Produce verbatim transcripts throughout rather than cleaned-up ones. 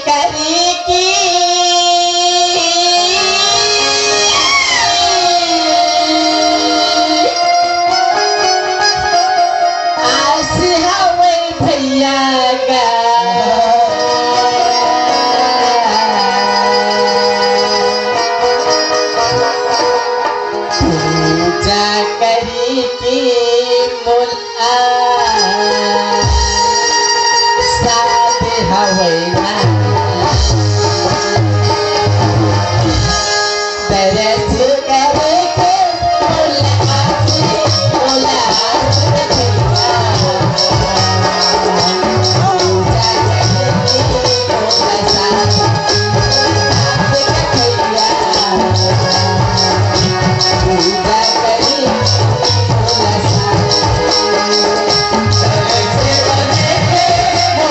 करी की आस हवै भैया गा। पूजा करी की मोला साध हवै ना। दरस करे के मोला आस, मोला आस भैया। पूजा करे के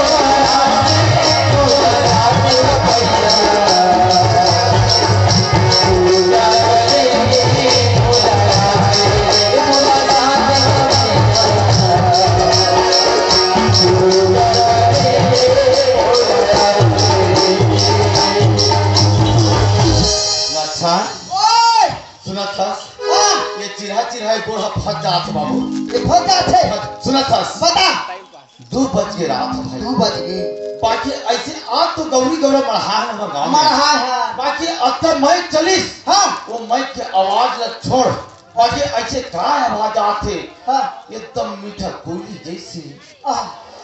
मोला साथ, मोला साथ भैया। पूजा करे अच्छा, ओए! सुनत हस? हाँ। ये चिरहा चिरहा गोड़ ह फट जात हे बाबू। ये फट जात हे? सुनत हस? बता। दू बज के रात हे भाई। दू बज के। बाकी ऐसे आज तो गौरी गौरा मड़हा हे हमर गाँव में। मड़हा हे। बाकी अतका माइक चलिस। हाँ। वो माइक के आवाज ला छोड़। बाकी ऐसे का आवाज आत हे? हाँ। एकदम मीठा कोयली जैसे। आह।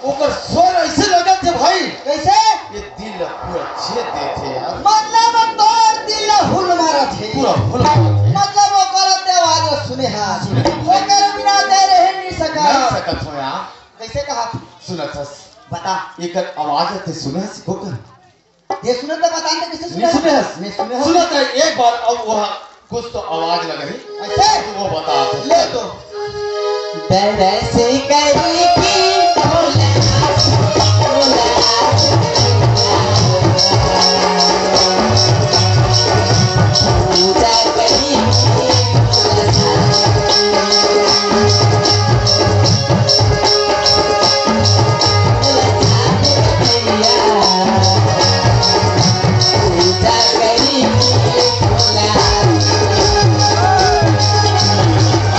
ओकर स्वर ऐसे लगत हे भाई। कैसे? ये दिल ला पूरा छेद देथे यार। मतलब तोर दिल ला हुल मारत हे। पूरा हुल मारत हे। मतलब ओकर ते आवाज ला सुने हस। सुने। ओकर बिना ते रहे नहीं सकत। नहीं सकत हो यार। कैसे कहा तू? सुनत हस। बता। एकर आवाज ते सुने हस ओकर? ये सुने तो बता दे, किसे नहीं सुने? सुने हस? नहीं सुने हस। सुनत हे, एक बार अब वहाँ कुछ तो आवाज लगही। अच्छा। तो वो बता दे। ले तो। दरस करी की मोला आस, मोला आस। पूजा करी की मोला आस।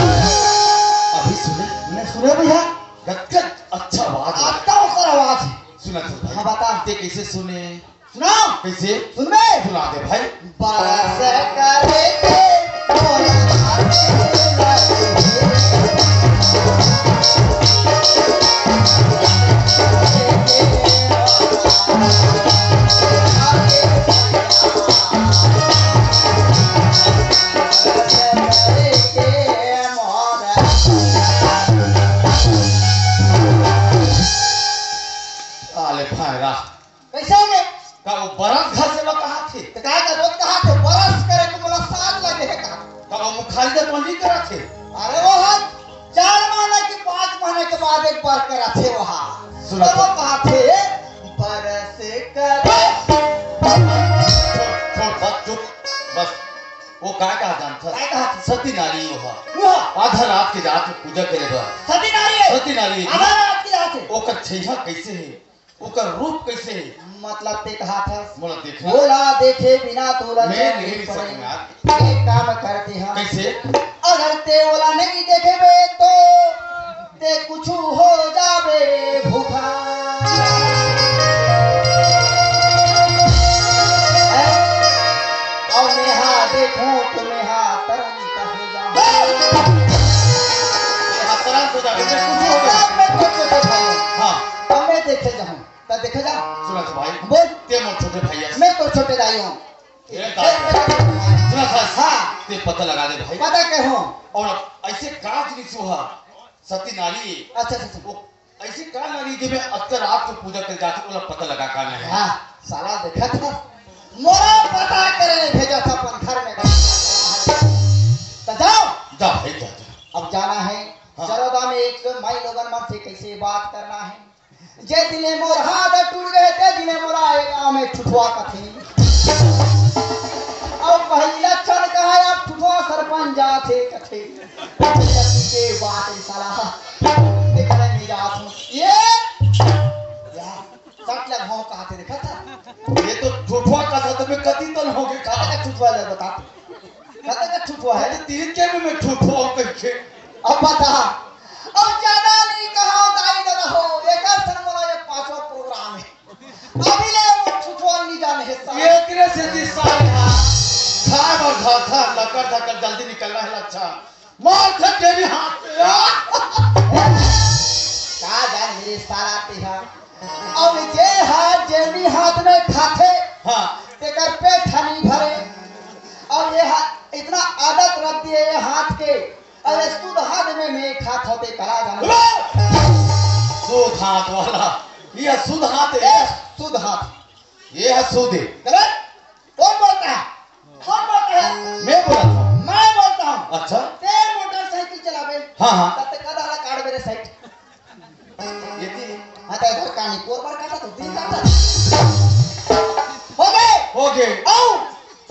अभी सुने? मैं सुने भैया। गदगद अच्छा आवाज हे। आता ओकर आवाज हे। सुना तो भाई। हाँ, बता। ते कैसे सुने? सुना। कैसे? सुन बे। सुना दे भाई। बरस करे के मोर आले भाई रा। कैसे हो गए? का वो बरस घसे ला कहाथे? तो का का रोज कहाथे? बरस करे के मोला साथ लगे हे का? का वो मुखारी दे तो नहीं कराथे? अरे वो हर चार महीना के, पाँच महीना के बाद एक बार कराथे वो हा। सुनो तब वो तो। कहाथे, बरस करे। छोड़, छोड़, बस चुप, बस। वो का कहा जानता? का कहा? सती नारी वो हा। वो हा। आधा रात के जात पूजा करे बा। सती नारी हे। सती नारी हे। आधा रात के जात हे। ओकर छैहा कैसे हे? ओकर रूप कैसे हे? मतलब ते कहाथस? मोला देखना। मोला देखे बिना तोला मैं चैन नहीं नहीं पड़े। सकूंगा। एक काम करते हम। कैसे? अगर ते ओला नहीं देखेबे तो ते कुछु हो जाबे भूखा। हैं? और मेहा देखूं तो मेहा तरंग हो जाऊं। मेहा तरंग हो जाबे, मैं कुछु हो जाऊं। मैं तो छोटे भाई हूं। हाँ। अब मैं देखे जाऊं। त देखे जा। सुना तो भाई। बोल। ते मोर छोटे भाई हस। मैं तो छोटे दाई हूँ। ए दाई। सुना था। हाँ। ते पता लगा दे भाई। पता के हूँ। और ऐसे का जिनिस वो हा, सती नारी। अच्छा, अच्छा, अच्छा। वो ऐसे का नारी जे मैं अतका रात को पूजा कर जाती, ओला पता लगा का नहीं है। हाँ, साला देखा था। मोला पता करे नहीं भेजा था अपन घर में। तो जाओ। जा भाई, जा, जा। अब जाना है। हाँ। चलो, दाम एक माई लोगन मन से कैसे बात करना है। जे दिने मोर हाथ टूट गए, ते दिने मोला ए गाँव में ठुठुआ कथे। अउ पहिला चल कहा, अब ठुठुआ सरपंच जाथे कथे। के बात रे साला। देखा नहीं, मैं जात हूँ। ये? या, सट लग हो कहा थे, देखा था? पहले बता। कहते कि ठुठुआ है। अरे तीन के भी मैं ठुठुआ कह के। अब बता। अब ज्यादा नहीं कहा दाई दादा हो, एकर संग मोला ये पांचवा प्रोग्राम है। अभी ले वो ठुठुआ नहीं जाने है साला। ये तेरे से दी साल था। खा और खा खा लकर धकर जल्दी निकलना है लच्छा। मार था तेरी हाथ पे। का जान मेरे साला तेहा। अब जे हाथ जेनी हाथ में खाथे, हाँ। तेकर पेट ह नहीं भरे। अब ये हा-, इतना आदत रख दिए ये हाथ के, अब ये शुद्ध हाथ में मैं खात होते कला जाना। शुद्ध हाथ वाला, ये शुद्ध हाथ है। ये शुद्ध हाथ। ये है शुद्ध है। गलत? कौन बोलता है? कौन बोलता है? मैं बोला था। मैं बोलता हूँ। अच्छा। तेरे मोटरसाइकिल चलावे। हाँ, हाँ। तब तक कदा वाला कार्ड मेरे साइड। ये थी। हाँ, तो इधर कहानी कोर बार काटा तो दिन काटा। हो गए। हो गए। आओ।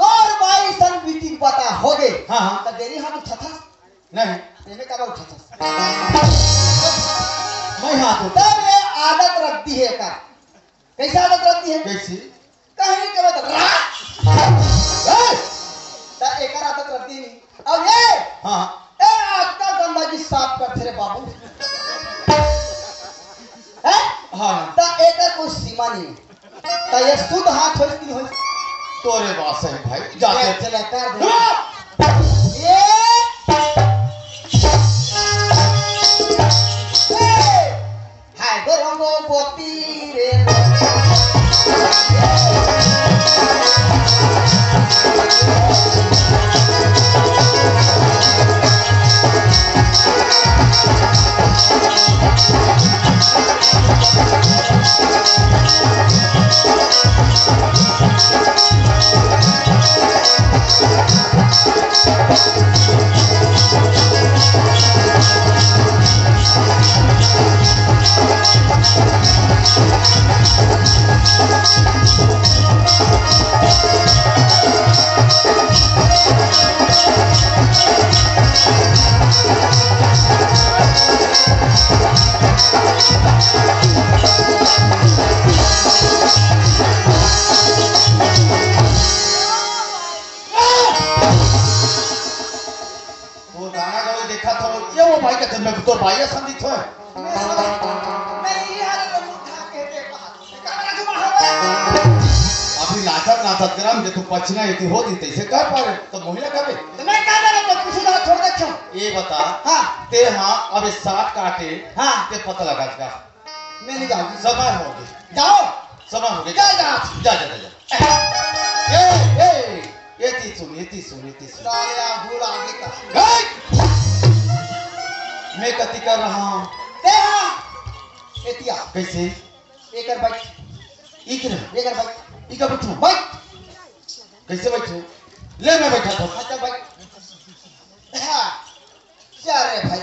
तोर बाई सन बीती पता हो गए। हाँ, हाँ। तो देरी हाथ उठा था। नहीं। तेरे का उठा था। मैं हाथ उठा। तब ये आदत रख दी है का। कैसे आदत रख दी है? कैसे? कहीं के बाद रा-, ए! त एकर आदत रख दी नहीं। अब ये, हाँ। ए, आज का गंदा जी साफ करथे रे बाबू। हैं? हाँ। त एकर कोई सीमा नहीं। त ये शुद्ध हाथ होइस कि नहीं होइस? तोरे बात सही भाई, जाते। ये चला कर दे। हाँ। ये, ए! हाय गो रंगो बोती रे। वो गाना गावे देखा था, ये वो भाई कहते, "मैं तो भाई असन दिखो है।" मैं, मैं ये हाल में उठा के देखा, मैं कमरा घुमा हवा। अभी नाचत नाचत करम जे तू पछिना इति हो दी तैसे कर पावे, तो मोहिला कबे। तो मैं का करे, तो कुछ ना छोड़ दे क्यों? ये बता, हाँ। ते हाँ, अब इस साथ काटे, हाँ। ते पता लगा इसका। मैं नहीं जाऊंगी। समय हो गया। जाओ। समय हो गया। जा, जा। जा, जा, जा, जा। ए, ए, ये ती सुन, ये ती सुन, ये ती सुन। सारे आगू लागे का। ए! मैं कति कर रहा हूँ। ते हाँ। एतिया। कैसे? एकर बैठ। इकर। एकर बैठ। इकर बैठो। बैठ। कैसे बैठो? ले मैं बैठा था। अच्छा बैठ। हाँ। क्या रे भाई?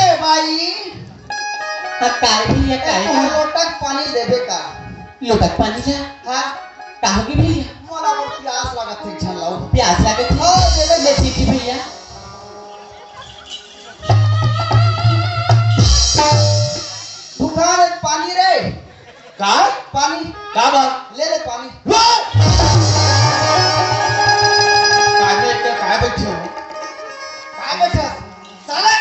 ए भाई। हाँ, काय भैया, काय एक भैया? लोटक पानी देबे का? लोटक पानी ला? हाँ। का होगे भैया? मोला बहुत प्यास लागत हे, झन लाओ। प्यास लागत हे? हाँ, देबे। ले, ठीक है भैया। दुकान पानी रे। का? पानी। का बा? ले ले पानी। लो! काहे के, काहे बैठे हो? काहे बैठे हो? साले!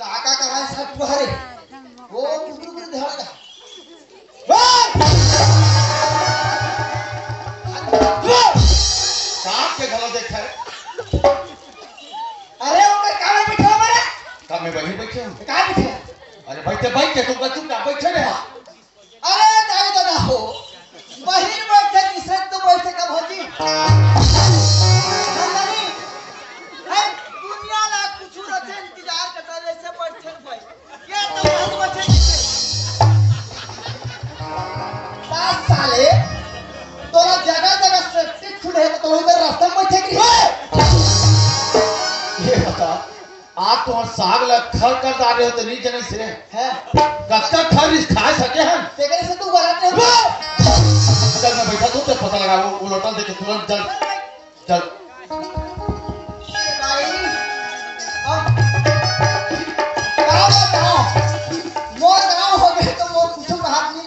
का, का, का है सब तुम्हारे? वो कुकुर के धड़ का। सांप के घलो देख है। अरे, ओकर का में बैठे हो हमारे? का में वहीं बैठे हो? का बैठे? अरे, बैठे, बैठ के तुम चुपचाप बैठे रहे। अरे दाई दादा हो, बहिर बैठे किसे तू बैठे का भौजी? नंदनी, है दुनिया ला कुछ रचे इंतजार करता जैसे बैठे भाई। ये तो बहुत बैठे किसे? सात साले, तोरा जगह जगह से सीट खुले है तो तोरा उधर रास्ता में बैठे की? ये बता, आप तो हर साग ला खर कर डाले हो तो नहीं जनिस रे। हैं? कब तक खर इस खा सके हम? तेरे से तू गलत नहीं हुआ। चल मैं बैठा तू तो पता लगा वो, वो लोटा देके तुरंत चल, चल।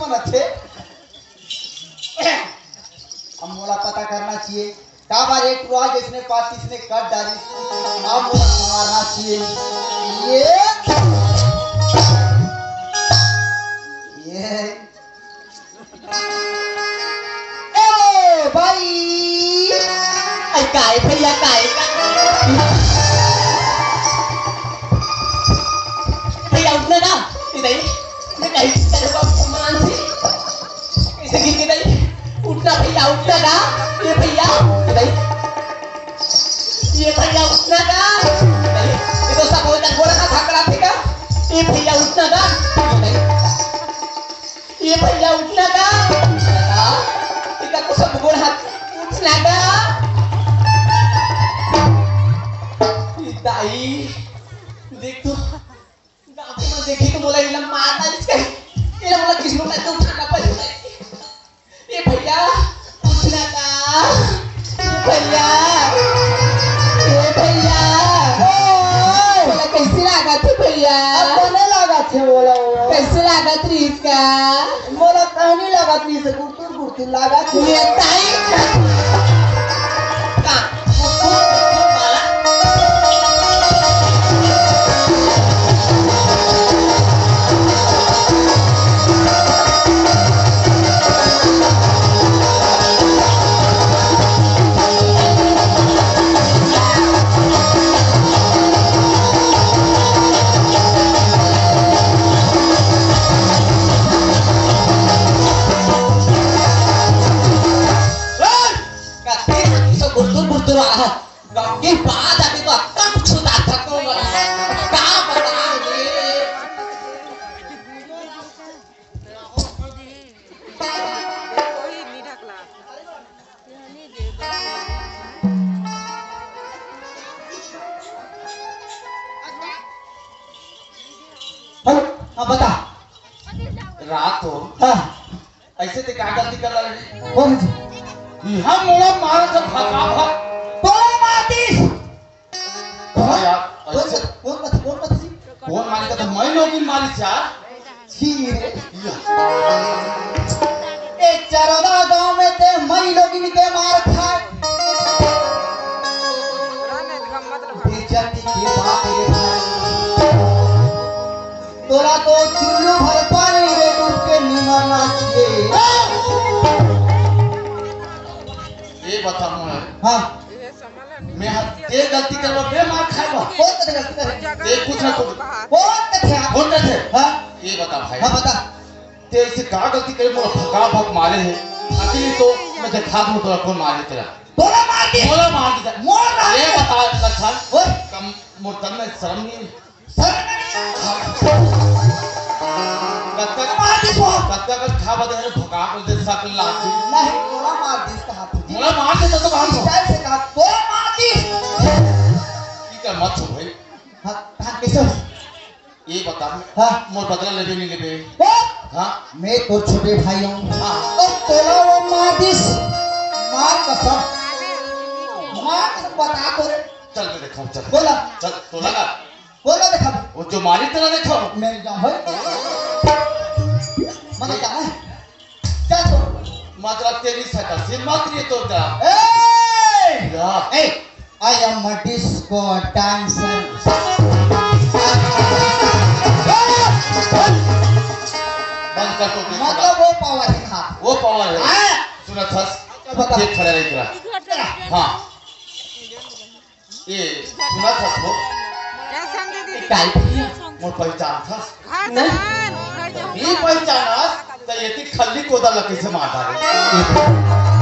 बच्चे, अब मोला पता करना चाहिए, काबर एक टुरा जइसने पाती इसने कर डारी, अब मोला संवारना चाहिए। ये, ये, ए भाई, अरे काय भैया, काय? भैया, उठना ना, ये नहीं, मैं कहीं तेरे को अपमान से कैसे गिर के नहीं? उठना भैया, उठना ना, ये भैया, ये नहीं, ये भैया, उठना ना, ये नहीं, ये तो सब हो जाए, बोला था, भाग रहा था, ये भैया, उठना ना, ये नहीं। ये भैया उठना का? उठना का? ये का कुछ गोड़ हाथ उठना का? ये दाई, देख तो, गाँव में देखी तो बोला, इला मारना इसका, इला बोला, किस लोग का उठाना पड़ेगा। ये भैया, उठना का? ये भैया, ये भैया, ओ, बोला, कैसे लागत हे भैया? अब कोने लागत हे, बोला, बोला। कैसे लागत रहिस का? मोला कहनी लागत नहीं से गुरतुर गुरतुर लागत हे। ये ताई। का? गुरतुर गुरतुर वाला। कत्ती तो गुरतुर गुरतुर आ, गंगी बात अभी तो अक्कल कुछ सुधार था तो का बताऊं रे। हेलो, हाँ, बता। रात हो। हाँ। ऐसे ते का गलती कर रहा है? कौन जी? इहाँ मोला मारा था भगा भग। कौन मारतीस? हाँ यार, कौन ऐसे कौन कौन कौन कौन जी? कौन मारी का तो मैं लोग भी मारी यार। छी रे। या। ए चरोदा गांव में ते मई लोगिन के मार खाए। बेइज्जती के बात रे भाई। तोरा तो चुल्लू भर पानी में डूब के निमरना चाहिए। ये बता मोहन। हाँ। मैं हर ते गलती करबा, मैं मार खाएबा। कौन कथे गलती करे? ते कुछ ना कुछ। कौन कथे? कौन कथे? हाँ? ये बता भाई। हाँ, बता। ते ऐसे का गलती करे, मोला भगा भग मारे हे। अकेले तो मैं दिखा दूं तोला कौन मारे तेला। तोला मार दिस। मोला मार दिस। मोर मार ये दिस। बता लखन। ओए। कम मोर तन में शर्म नहीं है। सर, कतका मार दिस वो। कतका कर खा बदे है भगा कर दे सक लाठी। नहीं, मोला मार दिस कहा थी। मोला मार दे तो कहा थी। स्टाइल से कहा, तोला मार दिस। ठीक है, मत छो भाई। हाँ, हाँ, कैसे हो? ये बता। हाँ। मोर बदला लेबे नहीं लेबे? वो? हाँ। मैं तो छोटे भाई हूँ। हाँ। तो तोला वो मार दिस। मार कसम। मार कसम बता तो रे। चल मैं देखा हूँ, चल। बोला। चल, तोला ना। बोला देखा। वो जो मारी तेला देखा हूँ। मैं जाऊँ, होय? मतलब क्या है? क्या तो? मतलब तेरी शकल से मत ये तो जा। ए! या। ए! I am a disco dancer। बंद कर तो दे। मतलब वो पावर है, हाँ। वो पावर है। हाँ। सुना था? बता। ये खड़ा रह गया। हाँ। ये सुना था तो? काई भैया, मोर पहचान था। नहीं। ये पहचान था, तो ये थी खल्ली कोदा लकड़ी से मार डाले।